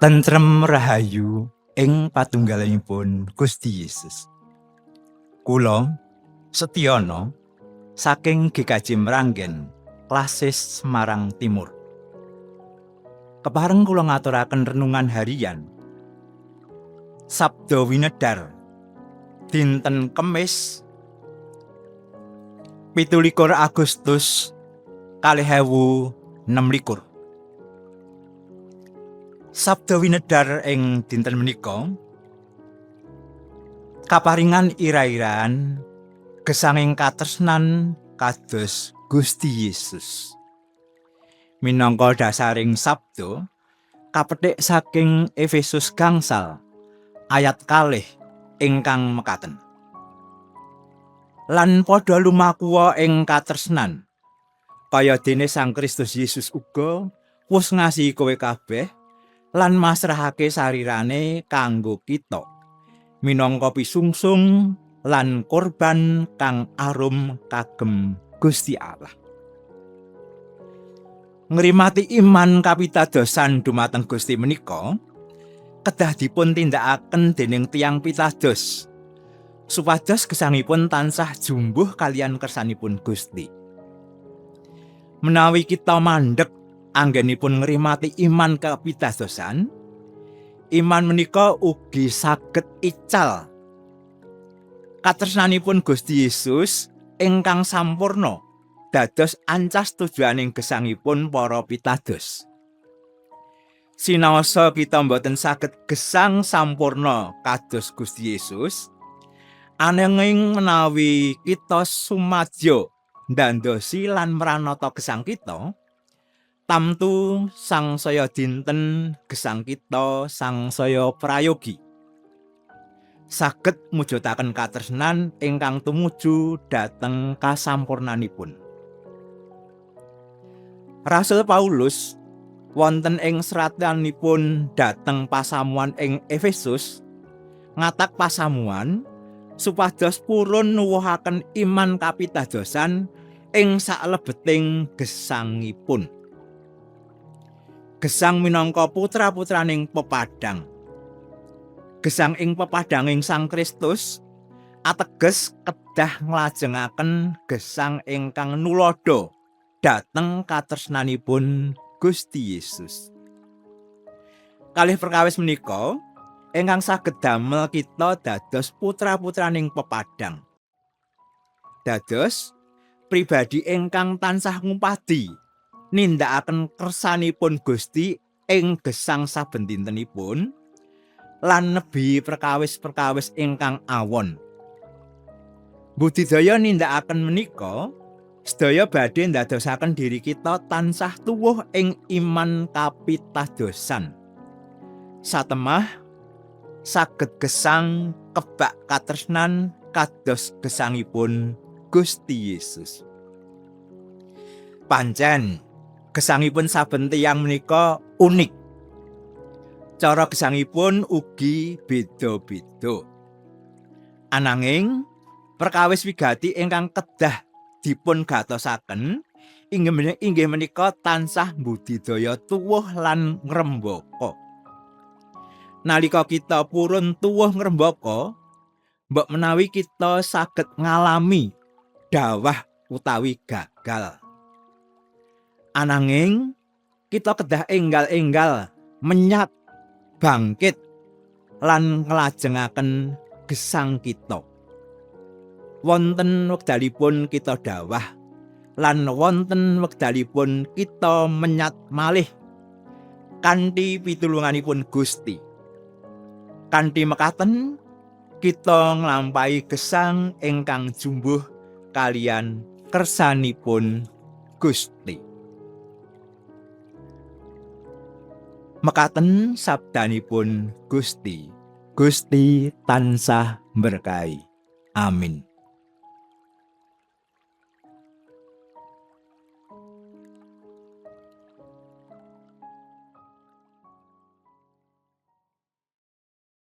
Tentrem rahayu ing patunggalanipun Gusti Yesus. Kula Setiono saking GKJ Mranggen, Klasis Semarang Timur. Kepareng kula ngaturaken renungan harian Sabda Winedar dinten Kemis 17 Agustus 2026. Sabda Winedar ing dinten menika kaparingan ira-iraan gesanging katresnan kados Gusti Yesus. Minangka dasaring sabda kapetik saking Efesus gangsal ayat 2 ingkang mekaten. Lan padha lumakuwa ing katresnan kaya dene Sang Kristus Yesus uga wus ngasihi kowe kabeh lan masrahake sarirane kanggo kita minangka pisungsung lan korban kang arum kagem Gusti Allah. Ngrimati iman kapitadosan dumateng Gusti menika kedah dipun tindakaken dening tiyang pitados supados gesangipun tansah jumbuh kaliyan kersanipun Gusti. Menawi kita mandheg anggenipun ngrimati iman kapitadosan, iman menika ugi saged ical. Katresnanipun Gusti Yesus ingkang sampurna dados ancas tujuaning gesangipun para pitados. Sinaosa kita mboten saged gesang sampurna kados Gusti Yesus, ananging menawi kita sumadyo ndandosi lan mranata gesang kita, tamtu sangsaya dinten gesang kita sangsaya prayogi. Saged mujudaken katresnan ingkang tumuju dhateng kasampurnanipun. Rasul Paulus wonten ing seratanipun dhateng pasamuan ing Efesus ngatak pasamuan supados purun nuwuhaken iman kapitadosan ing saklebeting gesangipun. Gesang minangka putra-putraning pepadang. Gesang ing pepadanging Sang Kristus ateges kedah nglajengaken gesang ingkang nulodo dhateng katresnanipun Gusti Yesus. Kalih perkawis menika ingkang saged damel kita dados putra-putraning pepadang. Dados pribadi ingkang tansah ngupadi nindakaken kersanipun Gusti ing gesang saben dintenipun lan nebi perkawis-perkawis ingkang awon. Budidaya nindakaken menika sedaya badhe ndadosaken diri kita tansah tuwuh ing iman kapitadosan. Satemah saged gesang kebak katresnan kados gesangipun Gusti Yesus. Pancen gesangipun saben tiyang menika unik. Cara gesangipun ugi beda-beda. Ananging perkawis wigati ingkang kedah dipun gatosaken inggih menika tansah mbudidaya tuwuh lan ngrembaka. Nalika kita purun tuwuh ngrembaka, mbok menawi kita saged ngalami dawah utawi gagal. Ananging kita kedah enggal-enggal menyat bangkit lan nglajengaken gesang kita. Wonten wekdalipun kita dawah lan wonten wekdalipun kita menyat malih kanthi pitulunganipun Gusti. Kanthi mekaten kita nglampahi gesang ingkang jumbuh kaliyan kersanipun Gusti. Mekaten sabdanipun Gusti. Gusti tansah mberkahi. Amin.